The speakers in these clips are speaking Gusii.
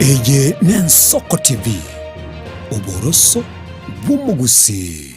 Eye n'Ensoko TV, oboroso bw'omogusii.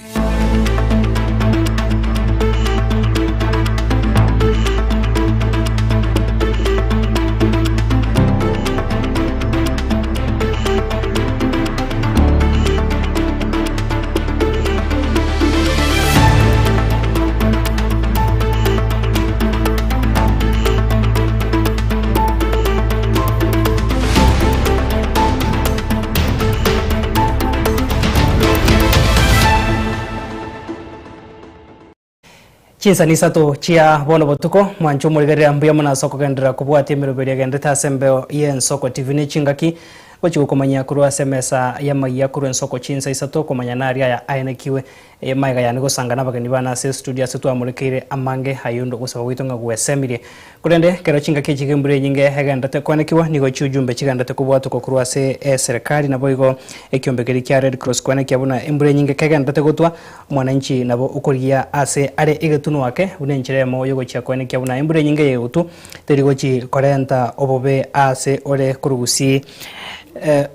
Chinsani isato chia bono botuko, mwanche omorigereria mbuya mono ase okogenderera kobwatia emeroberio egenderete ase embeo y'Ensoko TV ne chingaki gochia gokomanyia korwa ase emesa y'amayia korwa Ensoko chinsa isato komanya naria aya aenekiwe Eye magega yane gosanga nabageni bane ase estudio ase twamorekeire amange ayio onde ogosaba gwaito ng'a gwesemirie. Korende ekero chingaki echi embura enyinge egenderete koenekigwa, nigo chiujumbe chigenderete kobwatokwa korwa ase eserekari naboigo ekiombe keria kia Red Cross koenekia buna embura enyinge kegenderete gotwa, omwananchi nabo okorigia ase are egetunwa ake buna enchera eyemo yogochia koenekia buna embura enyinge eye egotwa teri gochi korenta obobe ase ore korwa gusii.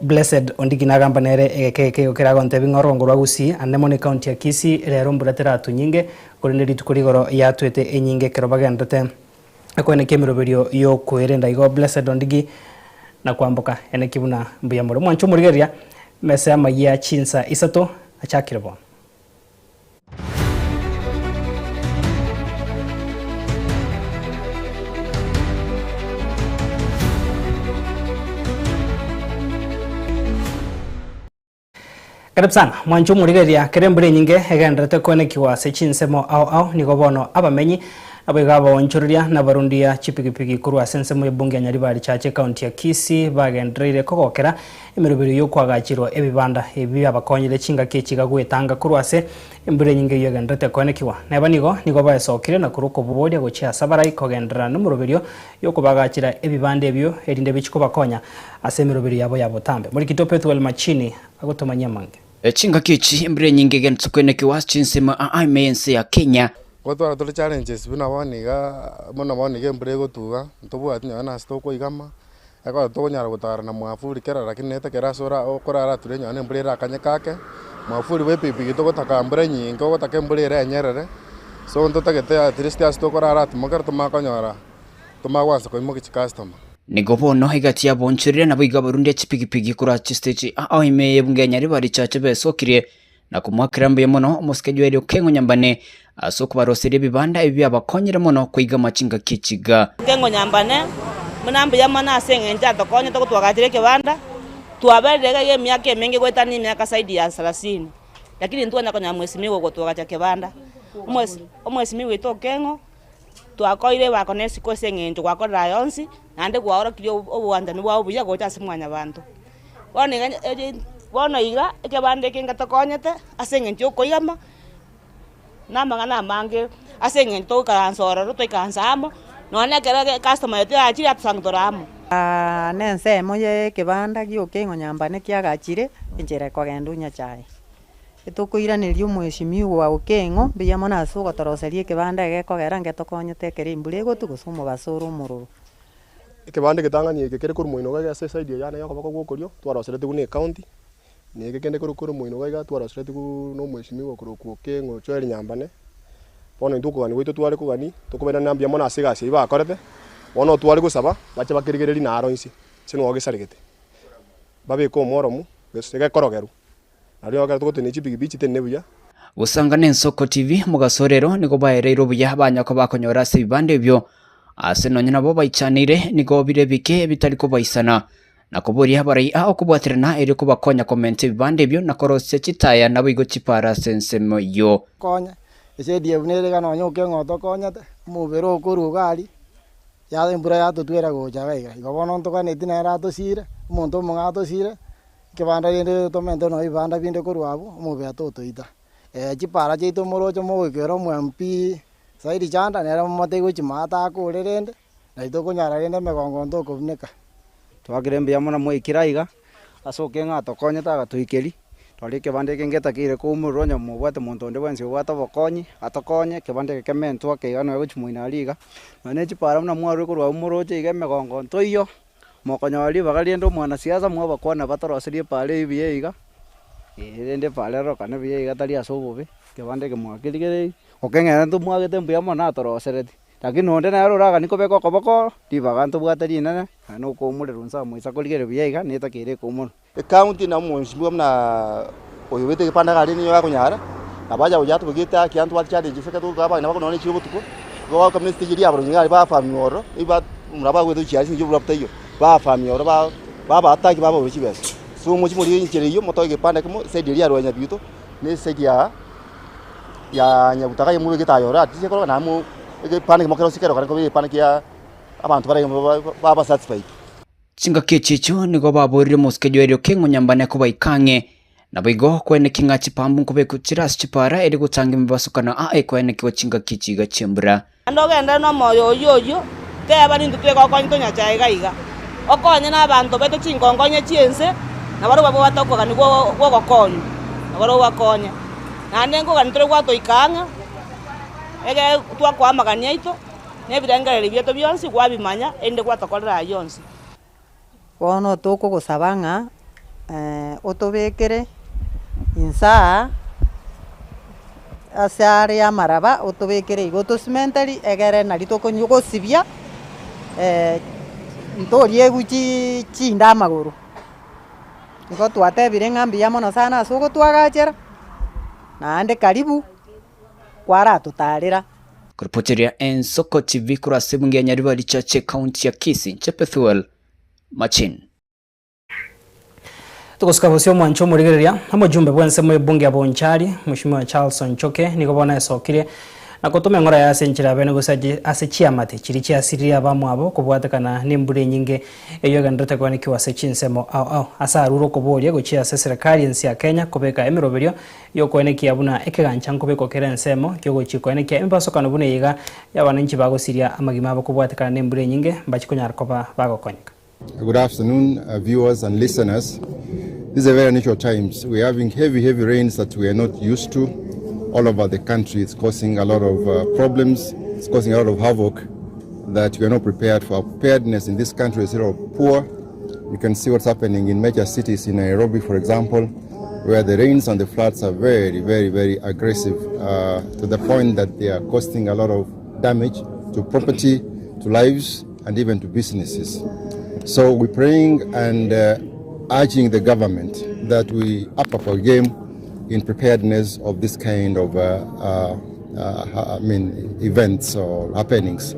Blessed Ondigi nagamba nere egeka eke igo keragontebie ng'a orongo rwa Gusii ande mono ecounty ya Kisii rero mbura teratwe nyinge korende rituko rigoro yatwete enyinge ekero bagenderete koenekia emeroberio yokoerenda igo Blessed Ondigi na kwamboka eneki buna mbuya more. Mwanche omorigereria mesa y'amayia chinsa isato achakire bono. Karibu sana mwanche omorigereria kera embura enyinge egenderete koenekigwa ase chinsemo ao ao nigo bono abamenyi naboigo abaonchoreria na abarundia chipigipigi korwa ase ensemo y'ebunge ya Nyaribari Chache ekaunti ya Kisii bagendereire kogokera Emeroberio y'okoagachirwa ebibanda ebi biabakonyire chingaki echi iga gwetanga korwa ase embura enyinge eyio egendererete koenekigwa. Neba nigo nigo baesokire na korwa okoboria gochia ase abarai kogenderera nomoroberio y'okobagachera ebibanda ebio erinde bichie kobakonya ase emeroberio yabo ya botambe. Morikito Pethuel Machini agotomanyia amange. Chingaki echi embura enyinge egendererete koenekigwa ase chinsemo aa ime y'ense ya Kenya. Gotwara tore challenges buna bono iga, buna bono iga embura egotuga, ntobwati nonye na ase tokoigama. Ekero tokonyara gotara na mwafuri kera lakini nete kera ase ora okorara ature nonye na embura erakanyeke ake, mwafuri bwa epikipiki togotaka mbura enyinge ogotaka embura ere enyerere, so ntotagete at least ase tokorara atimokere tomanye konyora tomanye goansa koimokia chicustomer. Nigo bono egati y'abaonchoreria naboigo abarundia chipigipigi korwa chistage ao ime y'ebunge ya Nyaribari Church besokirie na komoakera mbuya mono omosike Joel Okeng'o Nyambane ase okobaroseria ebibanda ebi biabakonyire mono koigama chingaki echiga. Okeng'o Nyambane, buna mbuya mono ase eng'encho atokonyete gotwagachera ekebanda, twaberire iga iga emiaka emenge goetania emiaka zaidi ya sarasini, lakini ntwanya konyora mheshimiwa ogotwagacha ekebanda. Omwesi omweshimiwa oito Okeng'o, twakoire ebako na esiko ase eng'encho gwakorire aya onsi, naende gwaorokirie obwanchani bwao buya gocha ase mwanyabanto. Bono iga eri bono iga ekebanda eke ngetokonyete ase eng'encho ya okoigama, na amang'ana amange ase eng'encho togoikaransa ororo toikaranse amo, nonye na ekero ecustomer yaito yachire yatosanga tore amo. Na ensemo ya ekebanda gia Okeng'o Nyambane kiagachire enchera ekogenda Onyachae. Etokoiraneria omweshimiwa Okeng'o mbuya mono ase ogotoroseria ekebanda egekogera ngetokonyete ekero embura egotwa gose omobaso ore omororo. Ekebanda egetang'ani eke kere korwa moino iga ase eside eye yane ya okoboko gwa okorio, twaroseretigwe na ecounty, na eke kende korwa korwa moino iga iga twaroseretigwe na omweshimiwa okorokwa Okeng'o Joel Nyambane, bono intwe okogania gwaito tware kogania, tokobairaneria mbuya mono ase egasi eywo bakorete, bono tware gosaba, bache bakerigereria naro inse, ase nigo gesaregete, babeke omworomu, gose gekorogerwa. Nario ekero togotenenia chipigipigi chitenene buya. Gosanga n'Ensoko TV, omogaso rero nigo baereirwe obuya banya koba bakonyora ase ebibanda ebio, ase nonya nabo baichaneire nigo bire ebike bitari kobaisana, na koboria abarai aa okobwaterana erio kobakonya komenta ebibanda ebio na korosia chitaya naboigo chipara ase ensemo eyio. Konya, esedi buna ere iga nonya okeng'o otokonyete, omobere okorwa iga aria, ya embura yatotwera gocha iga iga. Igo bono ntoganeti nere atosire, omonto omong'ao atosire. Ekebanda rende tomente nonya ebibanda binde korwa abwo, omobere totoita. Chipara chiaito moroche mogoikera omo MP Saidi Chanda nere momotebie gochia maate akore rende, nari tokonyora rende emegongo ntokobuneka. Twakire mbuya mono mwaikire aiga, ase okeng'a atokonyete agatoikeria, rora ekebanda eke ngetakeire koumorerwa onye mobwate monto onde bwensi obwate obokonyi, atokonye, ekebanda eke kementwe ake iga nonya gochia moino aria iga, nonya ne chipara buna mwarure korwa abwo moroche iga emegongo ntoiyo. Mokonyora ribaga riende omwanasiasa mwabakwana batoroserie epaara eyio buya iga, eh rende epaara erorokane buya iga tari ase obobe, ekebanda eke mwakerigereiri, okeng'era ntomwagete mbuya mono atorosereti. Lakini onde nere oraganie kobeka okoboko, ribaga ntobwate rinene, naende okoumorerwa inse amo inse akorigereria buya iga, netakeire ekoumorwa. Ecounty na omweshimiwa buna oyo obete egepanda iga aria nigo akonyara, nabo acha gocha atobegete haki yaye ntobwate challenges ekero togoika abang'ina bakonora ne echiro botuko, igo bagoka buna estage eria ya abaronyi iga aria bafamia ororo, ebi muna bagoeta gochia ase eng'encho oborwabu taiyo, bafamia ororo ba babaataki babaura chibesa. So mochie morigie enchera eyio motoe egepanda ekemo eside eria ya Rwanyabito, na eside ya ya Nyabutaka aye mobegete aye ororo at least ekero naye mo egepande ekemo kerosie kerokane kobe egepande kia abanto bare baba satisfied. Chingaki echi echio nigo baborire omosike Joeli Okeng'o Nyambane kobaika ang'e. Naboigo koeneki ng'a chipambu nkobekwa chire ase chipaara erio gotanga emebasukano aa ekoenekigwa chingaki echi iga chi'embura. Naende ogenderere nomoyo oyio oyio, teba nintwe twegokonya tonyachae iga iga. Okonye nabanto baito chinkonkonya chi'ense, na barabwo babwate okogania gw'ogokonywa, na barabwo bakonye. Naende nkogania tore gwatoika ang'e, egere twakoa amagani aito, na ebirengererio biaito bionsi gwabimanya, erinde gwatokorera ayio onsi. Bono tokogosaba ng'a otobekere inse aa ase are amaraba otobekere igo otosimenteri egere nari tokonywa gosibia ntoriegwa chinde amagoro. Igo twatebire ng'a mbuya mono sana ase ogotwagachera, naende karibu kwaratotarera. Koripoteria Ensoko TV korwa ase ebunge ya Nyaribari Church Ekaunti ya Kisii, inche Pethuel Machin. Togosika bosio omwancho omorigereria, omojumbe bw'ensemo y'ebunge ya Bonchari, Mweshimiwa Charles Onchoke, nigo bono esokire na gotoma eng'ora yaye ase enchera ya bene gose ase chiamate chiria chiasiririe abamwabo kobwatekana nembura enyinge Eyio egendererete koenekiwa ase chinsemo ao ao. Ase arure okoboria gochia ase eserekari ense ya Kenya kobeka emeroberio y'okoenekia buna ekegancha nkobekwa kera ensemo kiogochia koenekia emebasokano buna eye iga y'abananchi bagosiria amagima abo kobwatekana nembura enyinge mbachi konyara koba bagokonyeka. Good afternoon, uh, viewers and listeners. These are very unusual times. We're having heavy, heavy rains that we are not used to all over the country. It's causing a lot of uh, problems. It's causing a lot of havoc that we are not prepared for. Our preparedness in this country is a little poor. You can see what's happening in major cities in Nairobi, for example, where the rains and the floods are very, very, very aggressive uh, to the point that they are causing a lot of damage to property, to lives, and even to businesses. So we're praying and uh, urging the government that we up up our game in preparedness of this kind of uh, uh, uh, I mean, events or happenings.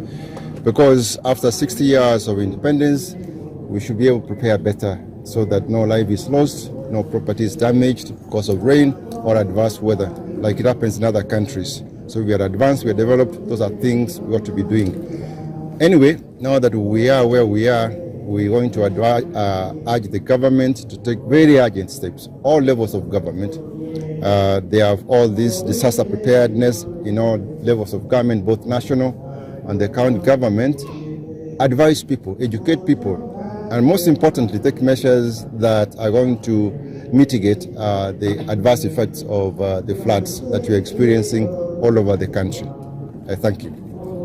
Because after 60 years of independence, we should be able to prepare better so that no life is lost, no property is damaged because of rain or adverse weather, like it happens in other countries. So we are advanced, we are developed, those are things we ought to be doing. Anyway, now that we are where we are, we're going to uh, urge the government to take very urgent steps, all levels of government. Uh, they have all this disaster preparedness in all levels of government, both national and the county government. Advise people, educate people, and most importantly, take measures that are going to mitigate uh, the adverse effects of uh, the floods that we're experiencing all over the country. I thank you.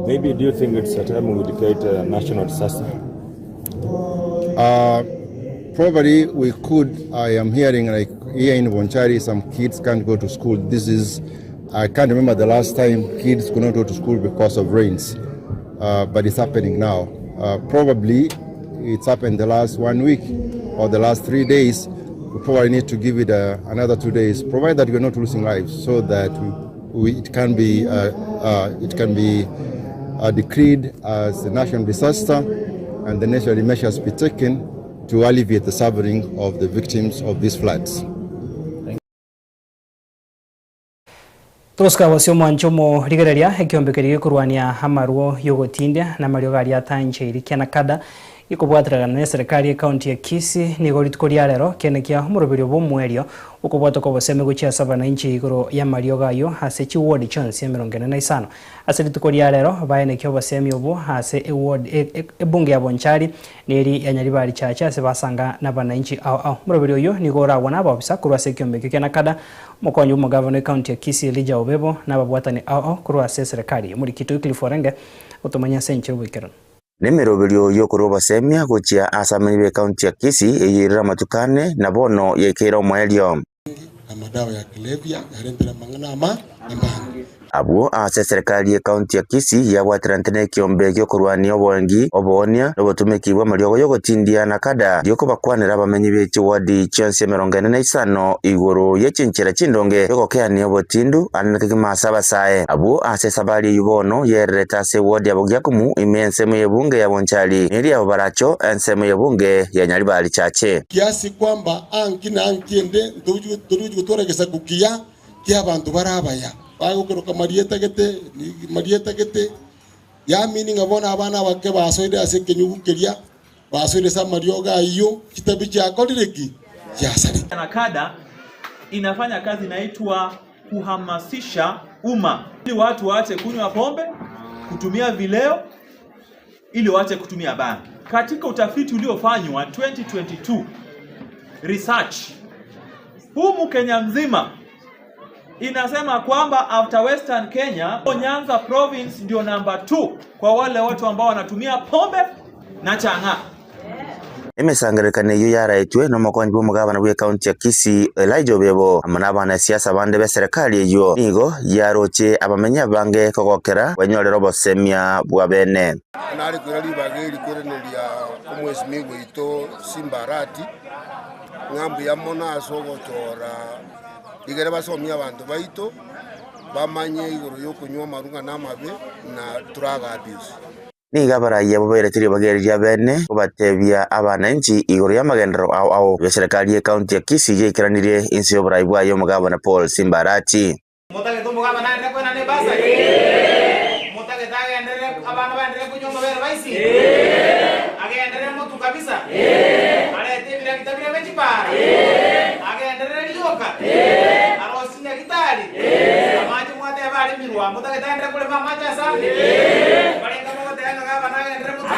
Maybe do you think it's a time we declare a national disaster? Uh, probably we could. I am hearing like here in Bonchari, some kids can't go to school. This is, I can't remember the last time kids could not go to school because of rains, uh, but it's happening now. Uh, probably it's happened the last one week or the last 3 days. We probably need to give it uh, another 2 days, provided that we're not losing lives, so that we, we, it can be uh, uh, it can be uh, decreed as a national disaster and the necessary measures be taken to alleviate the suffering of the victims of these floods. Togosika bosio omwancho omorigereria ekiombe keria gekorwania amarwo yogotindia na amariogo aria atancheiri kia Nakada gekobwatererana na eserekari y'ecounty ya Kisii nigo rituko ria rero kiane kia omoroberio bw'omoerio okobwatoka obosemi gochia ase abananchi igoro y'amariogo ayio ase chiward chionsi emerongo ene na isano. Ase rituko ria rero baenekia obosemi obwo ase eward ebunge ya Bonchari neri ya Nyaribari Chache ase basanga nabananchi ao ao. Omoroberio oyio nigo oragwe nabaofisa korwa ase ekiombe ekio kia Nakada, omokonyi bw'omogavana w'ecounty ya Kisii Elijah Obebo na ababwatani ao ao korwa ase eserekari. Omorikito Wycliffe Orenge otomanya ase enchera oboikeranu. Nemeroberio y'okorua obosemia gochia ase abamenyi b'ecounty ya Kisii eyio erire amatuko ane na bono yaikeire omoerio. Amadawa ya kulevya yarentire amang'ana ama amange. Abwo ase eserekari y'ecounty ya Kisii yabwaterante nekiombe gi'okorwania oboengi, oboonia, na obotumeki bw'amariogo y'ogotindia na kada ri'okobakwanera abamenyi be chiwadi chionsi emerongo ene na isano igoro ye chinchera chindonge y'ogokeania obotindu ande na kegima ase abasae. Abwo ase esabari eyio bono yererete ase ewodi ya Bogiakumu ime ensemo y'ebunge ya Bonchari, na eria Bobaracho ensemo y'ebunge ya Nyaribari Chache. Kiasi kwamba anki na anki ende ntoruchi gotwara egesaku kiya ki'abanto bare abaya, bagokeroka marieta gete, marieta gete, yamini ng'a bono abana abake basoire ase ekenyugu keria, basoire ase amariogo ayio, chitabi chiakorire ki? Chiasarekire. NACADA inafanya kazi inaitwa kuhamasisha umma ili watu waache kunywa pombe, kutumia vileo, ili waache kutumia bangi. Katika utafiti uliofanywa 2022 research humu Kenya mzima inasema kwamba after Western Kenya, Nyanza province ndio number 2 kwa wale watu ambao wanatumia pombe na chang'aa. Emesangererekano eyio yaraetwe nomokonyi bw'omogabana bw'ecounty ya Kisii Elijah Obebo amo nabanasiasa bande b'eserekari eyio nigo yaroche abamenyi abange kogokera kwenyorera obosemia bwa bene. Nare koira ribaga eri koiraneria omwesimigwa oito Simba Arati, ng'a mbuya mono ase ogochora rigere basomie abanto baito, bamanye igoro y'okonywa amarung'a na amabe na drug abuse. Nigo abarai abwo bairete ribaga eri ria bene kobatebia abananchi igoro y'amagenderero ao ao y'eserekari y'ecounty ya Kisii yaikeranirie inse y'oborai bwaye omogabana Paul Simba Arati. Motagete omogabana agenderere koenana ebasari? Motagete agenderere abana baenderere konywa amabere baisi? Agenderere motu kabisa? Arete ebiragita biria bie chipara? Agenderere rioka? Arosie nyagitari? Amache mwateba aremirwa, motagete agenderere korema amache asande? Mbarenga mogoteba ng'a gabana agenderere motu?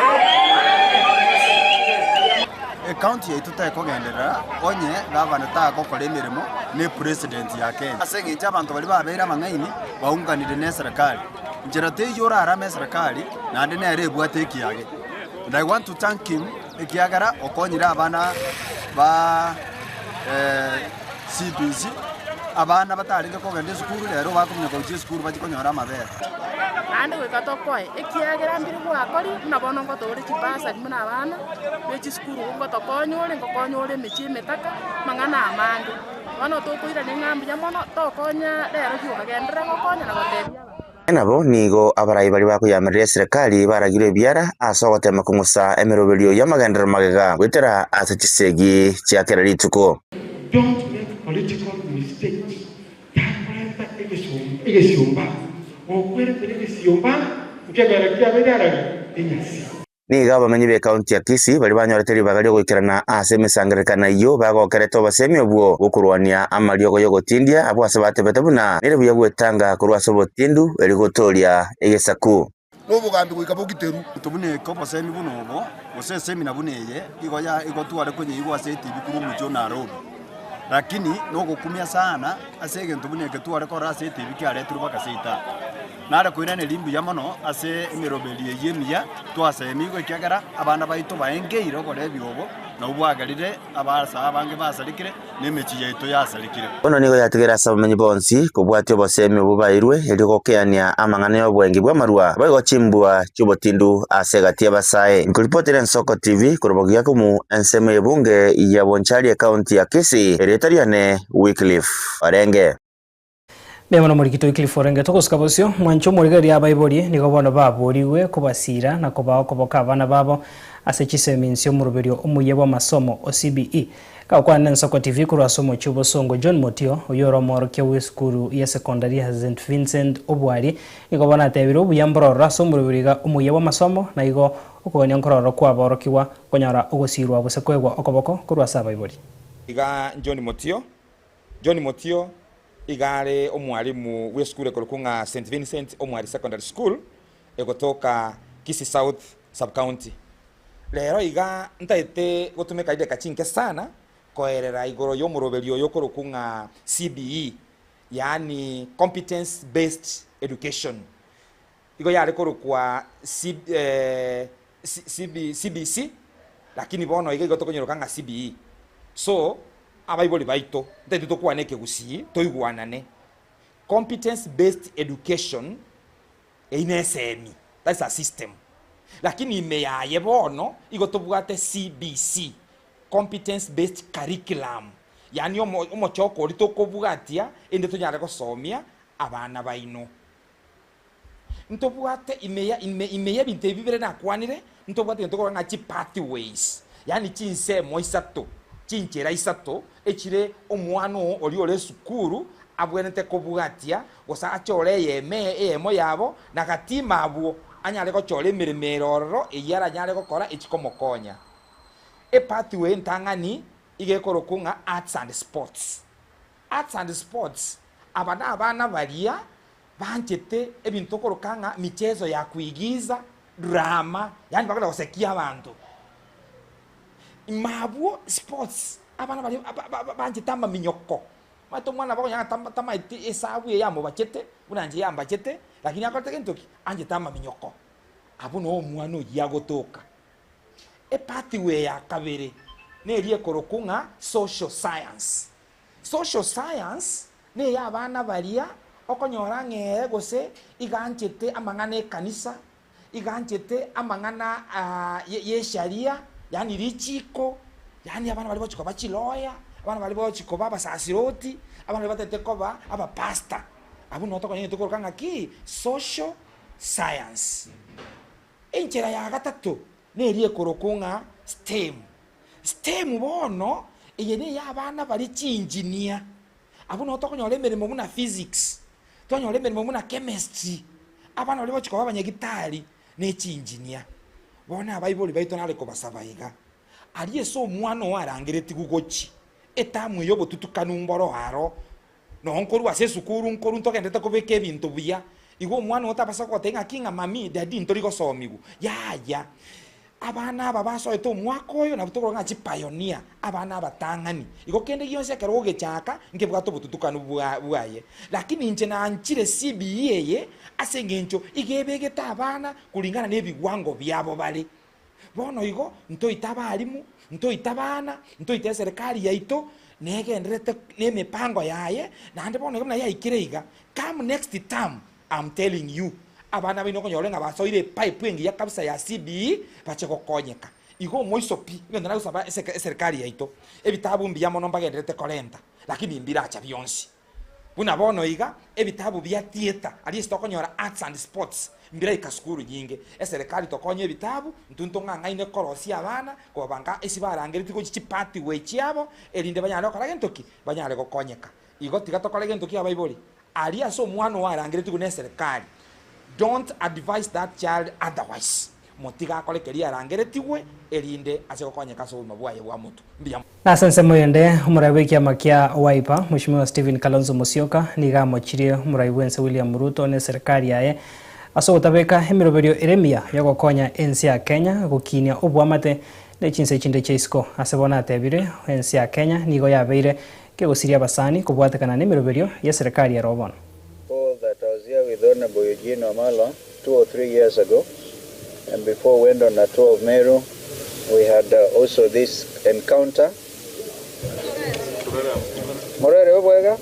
Ecounty yaito tekogenderera onye gavana tagokora emeremo ne president ya Kenya. Ase eng'encho abanto baria babeire abang'aini baunganire ne eserekari. Nchera teiyo orarame eserekari naende nere ebwate ekiage. And I want to thank him ekiagera okonyire abana ba CBC, abana batarenge kogenda esukuru rero bakominyoka gochia esukuru bachie konyora amabere. Naende goika tokoe, ekiagera mbire gwakorire, buna bono ngotore chibasari buna abana be chisukuru ngotokonya ore, ngokonya ore emechie emetaka, amang'ana amange. Bono tokoirania ng'a mbuya mono, tokonya rero rioka, genderera gokonya na gotebia abanto. Nabo nigo abarai baria bakoyamerera eserekari baragirwe ebiara ase ogotema kong'usa emeroberio y'amagenderero magega goetera ase chisegi chia kera rituko. Don't make political mistakes, takorenta egesomba egesiomba, gokweretera egesiomba nkebera kiabeire arari enyasi. Nigo abamenyi b'Ekaunti ya Kisii baria banyorete ribaga ri'ogoikerana ase emesangererekano eyio bagokerete obosemi obwo bw'okorwania amariogo y'ogotindia abwo ase batebete buna nere buya gwetanga korwa ase obotindu erio gotooria egesaku. Nobogambi goika bogiteru. Tobuneke obosemi buna obo, gose esemina buna eye, igo ya igo tware konyeigwa ase etibi korwa omochie o Nairobi. Lakini nogokumia sana ase egento buna eke tware korora ase etibi kiaretirwe mpaka seito aa. Nare koiraneria mbuya mono ase emeroberi eyio emiya twasemigwe, ekiagera abana baito baengeire oborebi obo, nabwo bwagerire abasae abange basarekire, na emechie yaito yasarekire. Bono nigo yatigere ase abamenyi bonsi kobwatia obosemi obwo baeirwe, erio gokeania amang'ana y'obwengi bw'amarua, boigo chimbua chi'obotindu ase egati y'abasae. Nkoripotera Ensoko TV korwa Bogiakumu, ensemo y'ebunge ya Bonchari ekaunti ya Kisii, erieta riane Wycliffe Orenge. Mbuya mono morikito Wycliffe Orenge. Togosuka bosio, mwanche omorigereria abaibori nigo bono baborigwe kobasiira na kobaa okoboka abana babo ase chisemi inse omoroberio omuya bw'amasomo o CBE. Gakwana n'Ensoko TV korwa ase omochie obosongo John Motio, oyio ore omworokia bw'esukuru ya sekondari ya St Vincent Obwari, nigo bono atebire obuya mbororo ase omoroberio iga omuya bw'amasomo na igo okogania nkororo kw'aborokigwa konyora ogosiirwa gose koegwa okoboko korwa ase abaibori. Iga John Motio, John Motio iga are omwalimu bw'esukuru ekorokwa ng'a St Vincent Omwari Secondary School egotoka Kisii South Sub-County. Rero iga ntaete gotumeka rideka chinke sana koerera igoro y'omoroberio oyo okorokwa ng'a CBE yaani Competence Based Education. Igo yare korokwa C. CB, CBC, lakini bono iga igo tokonyeroka ng'a CBE. So, abaibori baito, ntaete tokwane ekegusii, toigwanane. Competence based education, eyio ne esemi, that's a system. Lakini ime yaye bono, igo tobwate CBC, Competence based curriculum, yaani omo omochoko oria tokobwatia inde tonyare gosomia abana baino. Ntobwate ime ya ime ime y'ebinto ebi bibere nakwanire, ntobwate egento tokoroka ng'a chipathways, yaani chinsemo isato, chinchera isato echire omwana oo oria ore esukuru abwenerete kobwatia, gose achore eyemo eyemo yabo, na gati ime abwo anyare gochora emeremo ere ororo eyio aranyare gokora echikomokonya. Epathway entang'ani iga ekorokwa ng'a arts and sports. Arts and sports, aba nabana baria Banchete ebinto okoroka ng'a michezo ya kuigiza, drama, yaani bagenda gosekia abanto. Ime abwo sports, abana baria banchete amaminyoko, omanyete omwana nabo okonyora ng'a tamaeti esabu eye yamobachete, buna inche yambachete, lakini akorete gento ki? Anchete amaminyoko. Abwo noo omwana oyio agotoka. Epathway ya kabere, neria ekorokwa ng'a social science. Social science ney'abana baria okonyora ng'a ere gose iga anchete amang'ana ekanisa, iga anchete amang'ana y'esharia, yaani richiko, yaani abana baria bagochia koba chiloya, abana baria bagochia koba abasasiroti, abana baria batagete koba abapastor. Abwo nabo tokonyora egento tokoroka ng'a ki? Social science. Enchera ya gatato neria ekorokwa ng'a STEM. STEM bono, eye ney'abana baria chiinjinia. Abwo nabo tokonyora emeremo buna physics, twanyora emeremo buna chemistry, abana baria bagochia koba abanyagitari na echiinjinia. Bono abaibori baito nare kobasaba iga, aria ase omwana oo arangeretigwe gochia, etamu eye obotutukanu mboro aro, Nonya nkorwa ase esukuru nkorwa ntogenderete kobeka ebinto buya, igo omwana oo tabasa goteba ng'aki ng'a mummy, daddy ntori gosomigwa. Yaya, abana aba basoete omwaka oyo nabwo tokoroka ng'a chipioneer, abana abatang'ani. Igo kende gionsi ekero ogechaka, nkebwate obotutukanu bwa bwaye. Lakini inche nanchire CBE eye, ase eng'encho iga ebegete abana kulingana na ebigwango biabo bare. Bono igo, ntoite abalimu, ntoite abana, ntoite eserekari yaito, negendererete nemepango yaye, naende bono iga buna yaikire iga, come next term, am telling you, abana baino okonyora ng'a basoire epipe engiya kabisa ya CBE, bache gokonyeka. Igo omoiso pi, egento nagosaba eseke eserekari yaito, ebitabu mbuya mono mbagendererete korenta, lakini mbiracha bionsi. Buna bono iga, ebitabu bia theatre, aria ase tokonyora arts and sports, mbiraika sukuru nyinge. Eserekari tokonye ebitabu, intwe ntong'ang'aine korosia abana, kobabanga ase barangeretie gochia chipathway chiabo, erinde banyare gokora gento ki? Banyare gokonyeka. Igo tiga tokore gento ki abaibori? Aria ase omwana oo arangeretigwe na eserekari, don't advise that child otherwise. Motige akore keria arangeretigwe, erinde ase gokonyeka ase obogima bwaye bwa motwe. Mbuya. Na ase ensemo eyende, omorai bw'ekiama kia Wiper, Mweshimiwa Stephen Kalonzo Musyoka, nigo amochirie omorai bw'ense William Ruto na eserekari yaye ase ogotabeka emeroberio ere emiya y'ogokonya ense ya Kenya gokinia oboamate ne chinse chinde chia isiko. Ase bono atebire, ense ya Kenya nigo yabeire kegosiria abasani kobwatekana nemeroberio y'eserekari ero bono. Recall that I was here with Honorable Eugene Wamalwa 2 or 3 years ago and before we went on a tour of Meru we had uh, also this encounter. Morere Obwega.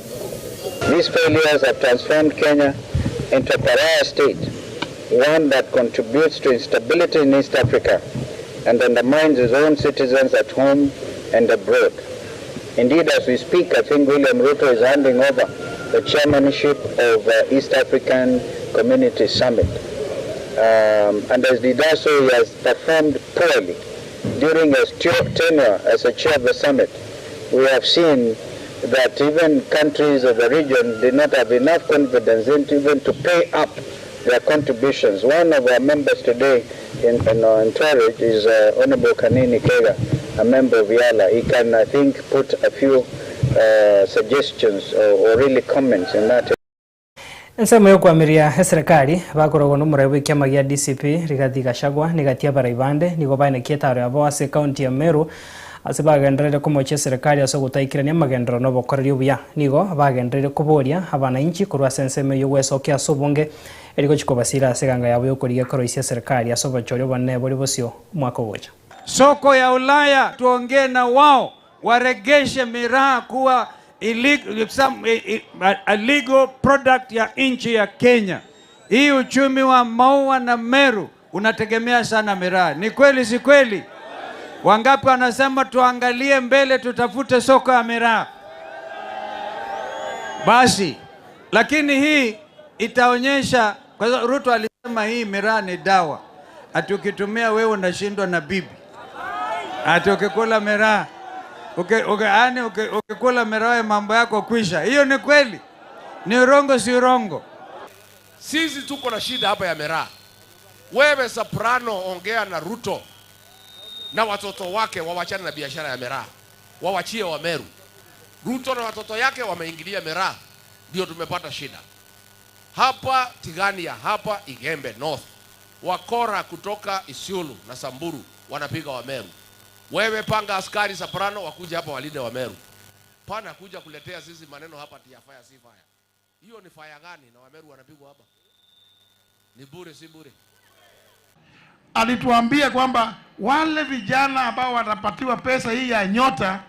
These failures have transformed Kenya into a pariah state, one that contributes to instability in East Africa and undermines its own citizens at home and abroad. Indeed, as we speak, I think William Ruto is handing over the chairmanship of uh, East African Community Summit. Um, and as he does so, he has performed poorly. During his tenure as a chair of the summit, we have seen that even countries of the region did not have enough confidence in even to pay up their contributions. One of our members today in, in our entourage is uh, Honorable Kanini Kega, a member of YALA. He can, I think, put a few suggestions or, or really comments in that. Ensemo y'okwamiria eserekari, bakoragwa nomorai bw'ekiama gia DCP Rigathi Gachagua negati abarai bande nigo baenekia etaro yabo ase ekaunti ya Meru ase bagenderere komochia eserekari ase ogotaikerania amagenderero na obokoreri obuya. Nigo bagendereire koboria abanainchi korwa ase ensemo eyio gwesokia ase obonge. Erigochia kobasiira ase eganga yabo y'okorigia koroisia eserekari ase obochori obonene bore bosio omwaka ogocha. Soko ya Ulaya tuongee na wao waregeshe miraa kuwa illegal, some, a legal product ya nchi ya Kenya. Hii uchumi wa Maua na Meru unategemea sana miraa. Ni kweli si kweli? Wangapi wanasema tuangalie mbele tutafute soko ya miraa? Basi, lakini hii itaonyesha kwa sababu Ruto alisema hii miraa ni dawa, ati ukitumia wewe unashindwa na bibi, ati ukikula miraa uke, uke, yani uke, ukikula miraa mambo yako kwisha. Hiyo ni kweli? Ni urongo si urongo? Sisi tuko na shida hapa ya miraa. Wewe Soprano, ongea na Ruto na watoto wake wawachane na biashara ya miraa, wawachie Wameru. Ruto na watoto yake wameingilia miraa, ndio tumepata shida hapa Tigania, hapa Igembe North. Wakora kutoka Isiolo na Samburu wanapiga Wameru. Wewe panga askari Soprano wakuja hapa walinde Wameru. Pana kuja kuletea sisi maneno hapa ati ya fire si fire. Hiyo ni fire gani na Wameru wanapigwa hapa? Ni bure si bure? Alituambia kwamba wale vijana ambao watapatiwa pesa hii ya nyota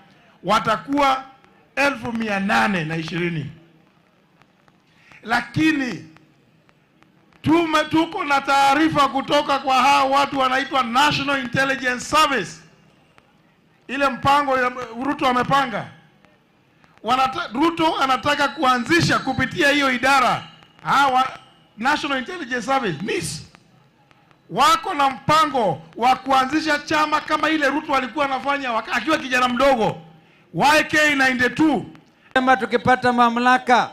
watakuwa 820,000, lakini tume tuko na taarifa kutoka kwa hao watu wanaitwa National Intelligence Service, ile mpango ya Ruto amepanga. Ruto anataka kuanzisha kupitia hiyo idara hawa National Intelligence Service NIS wako na mpango wa kuanzisha chama kama ile Ruto alikuwa anafanya akiwa kijana mdogo YK92. Sema tukipata mamlaka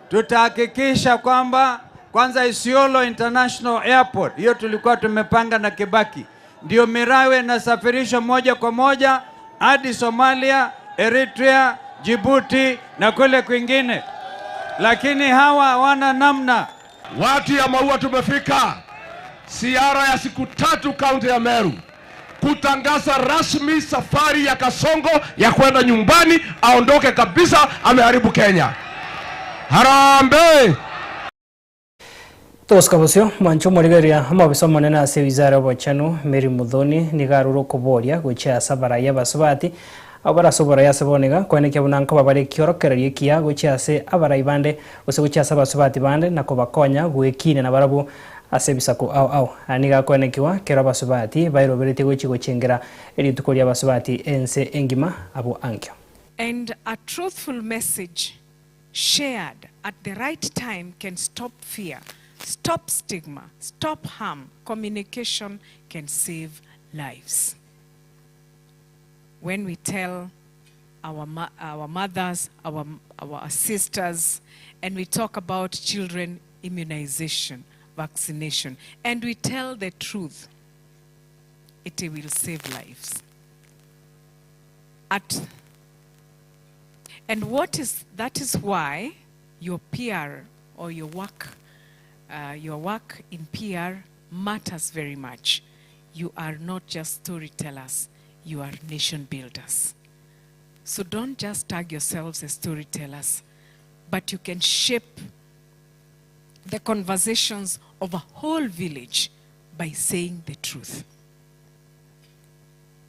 tutahakikisha kwamba kwanza Isiolo International Airport, hiyo tulikuwa tumepanga na Kibaki, ndio miraa inasafirishwa moja kwa moja hadi Somalia, Eritrea, Djibouti na kule kwingine, lakini hawa hawana namna. Watu ya Maua tumefika ziara ya siku 3 kaunti ya Meru kutangaza rasmi safari ya Kasongo ya kwenda nyumbani, aondoke kabisa, ameharibu Kenya. Harambee! Togosuka bosio, mwanche omorigereria omobisa omonene ase ewizara y'obochenu Mary Muthoni nigo arure okoboria gochia ase abarai abasubati abwo bare ase oborai ase bono iga koenekia buna nkoba bare ekiorokererio ekiya gochia ase abarai bande gose gochia ase abasubati bande na kobakonya goekinia nabarabwo ase ebisaku ao ao. Aya nigo akoenekiwa kero abasubati bairoberetie gochia gochengera erituko ria abasubati ense engima abwo ankio. And a truthful message shared at the right time can stop fear, stop stigma, stop harm. Communication can save lives. When we tell our mothers, our sisters, and we talk about children immunization, vaccination, and we tell the truth, it will save lives. That is why your PR or your work in PR matters very much. You are not just storytellers, you are nation builders. So don't just tag yourselves as storytellers, but you can shape the conversations of a whole village by saying the truth.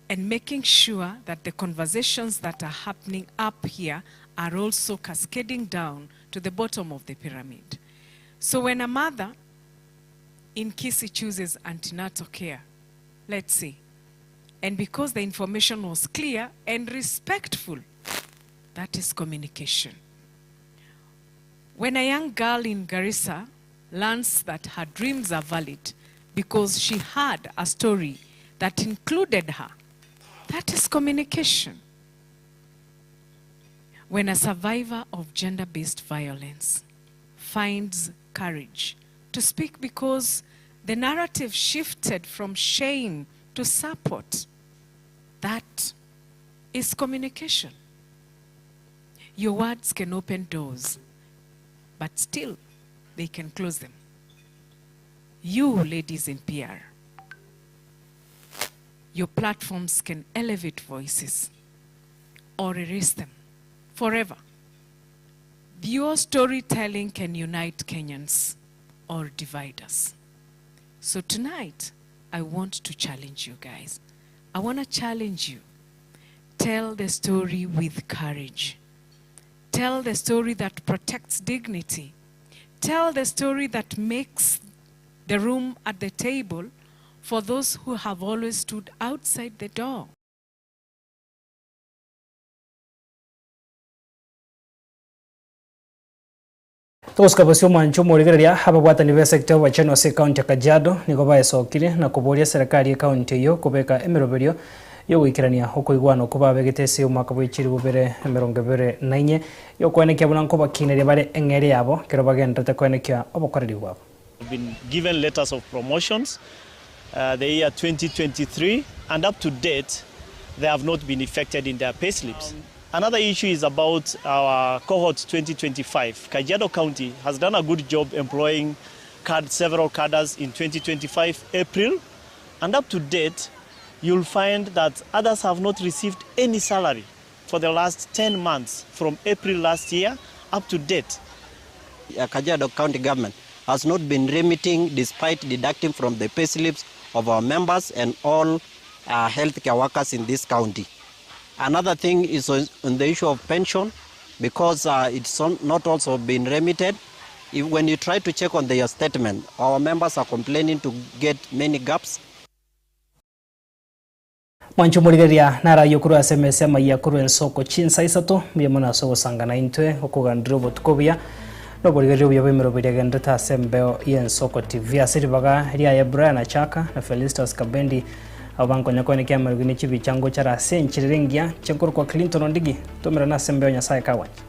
And making sure that the conversations that are happening up here are also cascading down to the bottom of the pyramid. So when a mother in Kisii chooses antenatal care, let's say, and because the information was clear and respectful, that is communication. When a young girl in Garissa learns that her dreams are valid because she had a story that included her, that is communication. When a survivor of gender-based violence finds courage to speak because the narrative shifted from shame to support, that is communication. Your words can open doors, but still they can close them. You, ladies in PR, your platforms can elevate voices or erase them forever. Your storytelling can unite Kenyans or divide us. So tonight, I want to challenge you guys. I want to challenge you. Tell the story with courage. Tell the story that protects dignity. Tell the story that makes the room at the table for those who have always stood outside the door. Togosika bosio omwancho omorigereria, ababwatani b'esecta y'obochenu ase ecounty ya Kajiado nigo baesokirie na koboria eserekari y'ecounty eyio kobeka emeroberio y'ogoikerania okoigwana okwo babegete ase omwaka bwe chilifu bibere emerongo ebere na inye y'okoenekia buna nkobakineria bare eng'eria yabo ekero bagenderete koenekia obokoreri bwabo. Been given letters of promotions the year 2023 and up to date they have not been effected in their payslips. Another issue is about our cohort 2025. Kajiado County has done a good job employing card, several cadres in 2025 April and up to date you'll find that others have not received any salary for the last 10 months from April last year up to date. Kajiado County government has not been remitting despite deducting from the payslips of our members and all healthcare workers in this county. Another thing is on, on the issue of pension, because it's on, not also been remitted. If, when you try to check on their statement, our members are complaining to get many gaps. Mwanche omorigereria narayie korwa ase emesa y'amayia korwa ensoko chinsa isato, mbuya mono ase ogosangana intwe, okogandera obotuko obuya, na oborigereria obuya bw'emeroberi egenderete ase embeo y'Ensoko TV. Ase ribaga riaye Brian Achaka na Felistus Kabendi, abwo bankonya koenekia amarogi ne chibicha ngochara ase enchera ere engiya, inche nkorokwa Clinton Ondigi, tomerane ase embeo Nyasae kagwancha.